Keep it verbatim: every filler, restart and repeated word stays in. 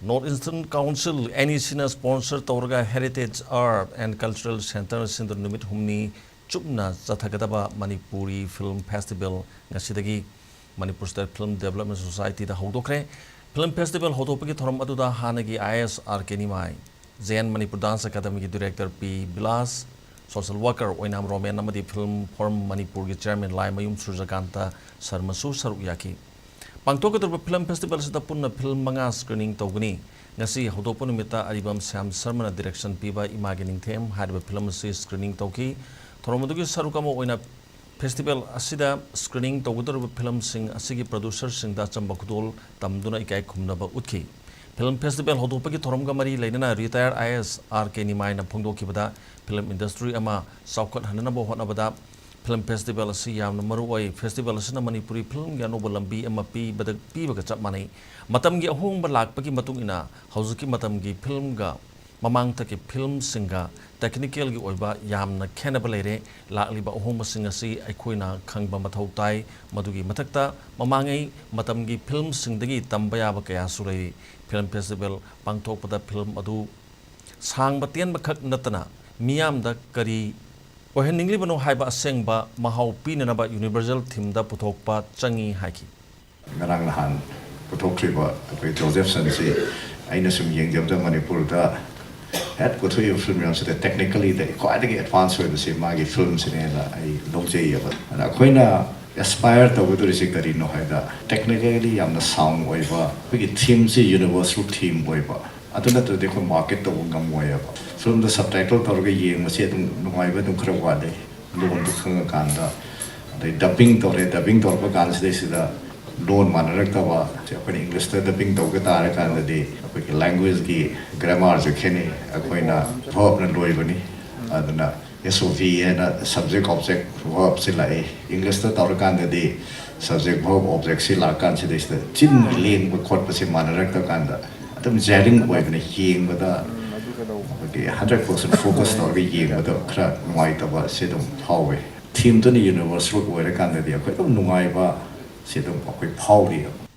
North Eastern Council, NECꯅ sponsor ꯇꯧꯔꯒ Heritage Art and Cultural Centre ꯁꯤꯡꯗ ꯅꯨꯃꯤꯠ ꯍꯨꯝꯅꯤ ꯆꯨꯞꯅ ꯆꯠꯊꯒꯗꯕ ꯃꯅꯤꯄꯨꯔꯤ Film Festival ꯉꯁꯤꯗꯒꯤ Manipur State Film Development Societyꯗ ꯍꯧꯗꯣꯛꯈ꯭ꯔꯦ꯫ Film Festival ꯍꯧꯗꯣꯛꯄꯒꯤ ꯊꯧꯔꯝ ꯑꯗꯨꯗ ꯍꯥꯟꯅꯒꯤ IAS RK Nimai, J N Manipur Dance Academyꯒꯤ Director P Bilas, social worker ꯑꯣꯏꯅꯥꯝ ꯔꯣꯃꯦꯟ ꯑꯃꯗꯤ Film Forum ꯃꯅꯤꯄꯨꯔꯒꯤ Chairman ꯂꯥꯏꯃꯌꯨꯝ ꯁꯨꯔꯖꯀꯥꯟꯇ ꯁꯔꯃꯁꯨ ꯁꯔꯨꯛ ꯌꯥꯈꯤ꯫ ꯄꯥꯡꯊꯣꯛꯀꯗꯧꯔꯤꯕ Film Festival ꯑꯁꯤꯗ ꯄꯨꯟꯅ film ꯃꯉꯥ screening ꯇꯧꯒꯅꯤ꯫ ꯉꯁꯤ ꯍꯧꯗꯣꯛꯄ ꯅꯨꯃꯤꯠꯇ ꯑꯔꯤꯕꯝ ꯁ꯭ꯌꯥꯝ ꯁꯔꯃꯅ direction ꯄꯤꯕ ꯏꯃꯥꯒꯤ ꯅꯤꯡꯊꯦꯝ ꯍꯥꯏꯔꯤꯕ film ꯑꯁꯤ screening ꯇꯧꯈꯤ꯫ ꯊꯧꯔꯝ ꯑꯗꯨꯒꯤ ꯁꯔꯨꯛ ꯑꯃ ꯑꯣꯏꯅ festival ꯑꯁꯤꯗ screening ꯇꯧꯒꯗꯧꯔꯤꯕ filmꯁꯤꯡ ꯑꯁꯤꯒꯤ producerꯁꯤꯡꯗ ꯑꯆꯝꯕ ꯈꯨꯗꯣꯜ ꯇꯝꯗꯨꯅ ꯏꯀꯥꯏ ꯈꯨꯝꯅꯕ ꯎꯠꯈꯤ꯫ Film Festival ꯍꯧꯗꯣꯛꯄꯒꯤ ꯊꯧꯔꯝꯒ ꯃꯔꯤ ꯂꯩꯅꯅ retired IAS RK ꯅꯤꯃꯥꯏꯅ ꯐꯣꯡꯗꯣꯛꯈꯤꯕꯗ, film industry ꯑꯃ ꯆꯥꯎꯈꯠꯍꯟꯅꯕ ꯍꯣꯠꯅꯕꯗ Film Festival ꯑꯁꯤ ꯌꯥꯝꯅ ꯃꯔꯨ ꯑꯣꯏ꯫ Festival ꯑꯁꯤꯅ ꯃꯅꯤꯄꯨꯔꯤ filmꯒꯤ ꯑꯅꯧꯕ ꯂꯝꯕꯤ ꯑꯃ ꯄꯤꯕꯗ, ꯄꯤꯕꯒ ꯆꯞ ꯃꯥꯟꯅꯩ꯫ ꯃꯇꯝꯒꯤ ꯑꯍꯣꯡꯕ ꯂꯥꯛꯄꯒꯤ ꯃꯇꯨꯡ ꯏꯟꯅ ꯍꯧꯖꯤꯛꯀꯤ ꯃꯇꯝꯒꯤ filmꯒ ꯃꯃꯥꯡꯊꯛꯀꯤ filmꯁꯤꯡꯒ technicalꯒꯤ ꯑꯣꯏꯕ ꯌꯥꯝꯅ ꯈꯦꯠꯅꯕ ꯂꯩꯔꯦ꯫ ꯂꯥꯛꯂꯤꯕ ꯑꯍꯣꯡꯕꯁꯤꯡ ꯑꯁꯤ ꯑꯩꯈꯣꯏꯅ ꯈꯪꯕ ꯃꯊꯧ ꯇꯥꯏ꯫ ꯃꯗꯨꯒꯤ ꯃꯊꯛꯇ ꯃꯃꯥꯡꯉꯩ ꯃꯇꯝꯒꯤ filmꯁꯤꯡꯗꯒꯤ ꯇꯝꯕ ꯌꯥꯕ ꯀꯌꯥꯁꯨ ꯂꯩꯔꯤ꯫ Film Festival ꯄꯥꯡꯊꯣꯛꯄꯗ film ꯑꯗꯨ ꯁꯥꯡꯕ ꯇꯦꯟꯕ ꯈꯛ ꯅꯠꯇꯅ ꯃꯤꯌꯥꯝꯗ ꯀꯔꯤ ꯑꯣꯏꯍꯟꯅꯤꯡꯂꯤꯕꯅꯣ ꯍꯥꯏꯕ ꯑꯁꯦꯡꯕ ꯃꯍꯥꯎ ꯄꯤꯅꯅꯕ universal themeꯗ ꯄꯨꯊꯣꯛꯄ ꯆꯪꯏ ꯍꯥꯏꯈꯤ꯫ ꯉꯔꯥꯡ ꯅꯍꯥꯟ ꯄꯨꯊꯣꯛꯈ꯭ꯔꯤꯕ ꯑꯩꯈꯣꯏ Josephsonꯁꯤ ꯑꯩꯅ ꯁꯨꯝ ꯌꯦꯡꯖꯕꯗ ꯃꯅꯤꯄꯨꯔꯗ ꯍꯦꯛ ꯄꯨꯊꯣꯛꯏꯕ film ꯃꯌꯥꯝꯁꯤꯗ technicallyꯗ ꯈ꯭ꯋꯥꯏꯗꯒꯤ advance ꯑꯣꯏꯕꯁꯤ ꯃꯥꯒꯤ filmꯁꯤꯅꯦꯅ ꯑꯩ ꯂꯧꯖꯩꯌꯦꯕ꯫ ꯑꯗ ꯑꯩꯈꯣꯏꯅ aspire ꯇꯧꯒꯗꯧꯔꯤꯁꯤ ꯀꯔꯤꯅꯣ ꯍꯥꯏꯗ, technically ꯌꯥꯝꯅ sound ꯑꯣꯏꯕ, ꯑꯩꯈꯣꯏꯒꯤ themeꯁꯤ universal theme ꯑꯣꯏꯕ, ꯑꯗꯨ ꯅꯠꯇ꯭ꯔꯗꯤ ꯑꯩꯈꯣꯏ market ꯇꯧꯕ ꯉꯝꯃꯣꯏꯕ꯫ Filmꯗ subtitle ꯇꯧꯔꯒ ꯌꯦꯡꯕꯁꯦ ꯑꯗꯨꯝ ꯅꯨꯡꯉꯥꯏꯕ ꯑꯗꯨꯝ ꯈꯔ ꯋꯥꯠꯂꯦ, ꯂꯣꯟꯗꯨ ꯈꯪꯉꯀꯥꯟꯗ꯫ ꯑꯗꯩ dubbing ꯇꯧꯔꯦ, dubbing ꯇꯧꯔꯛꯄ ꯀꯥꯟꯁꯤꯗꯩꯁꯤꯗ ꯂꯣꯟ ꯃꯥꯟꯅꯔꯛꯇꯕ, ꯁꯤ ꯑꯩꯈꯣꯏꯅ Englishꯇ dubbing ꯇꯧꯒꯦ ꯇꯥꯔꯀꯥꯟꯗꯗꯤ ꯑꯩꯈꯣꯏꯒꯤ languageꯀꯤ grammarꯁꯦ ꯈꯦꯠꯅꯩ꯫ ꯑꯩꯈꯣꯏꯅ verbꯅ ꯂꯣꯏꯕꯅꯤ, ꯑꯗꯨꯅ S O V ꯍꯥꯏꯅ subject object verbꯁꯤ ꯂꯥꯛꯏ꯫ Englishꯇ ꯇꯧꯔꯀꯥꯟꯗꯗꯤ subject verb objectꯁꯤ ꯂꯥꯛꯀꯥꯟꯁꯤꯗꯩꯁꯤꯗ ꯆꯤꯟ ꯂꯦꯡꯕ ꯈꯣꯠꯄꯁꯤ ꯃꯥꯟꯅꯔꯛꯇ ꯀꯥꯟꯗ ꯑꯗꯨꯝ jarring ꯑꯣꯏꯕꯅ ꯌꯦꯡꯕꯗ ꯑꯩꯈꯣꯏꯒꯤ hundred percent focus ꯇꯧꯔꯒ ꯌꯦꯡꯕꯗ ꯈꯔ ꯅꯨꯡꯉꯥꯏꯇꯕ ꯁꯤ ꯑꯗꯨꯝ ꯐꯥꯎꯋꯦ꯫ Themeꯗꯨꯅ universal ꯑꯣꯏꯔꯀꯥꯟꯗꯗꯤ ꯑꯩꯈꯣꯏ ꯑꯗꯨꯝ ꯅꯨꯡꯉꯥꯏꯕ ꯁꯤ ꯑꯗꯨꯝ ꯑꯩꯈꯣꯏ ꯐꯥꯎꯔꯤ꯫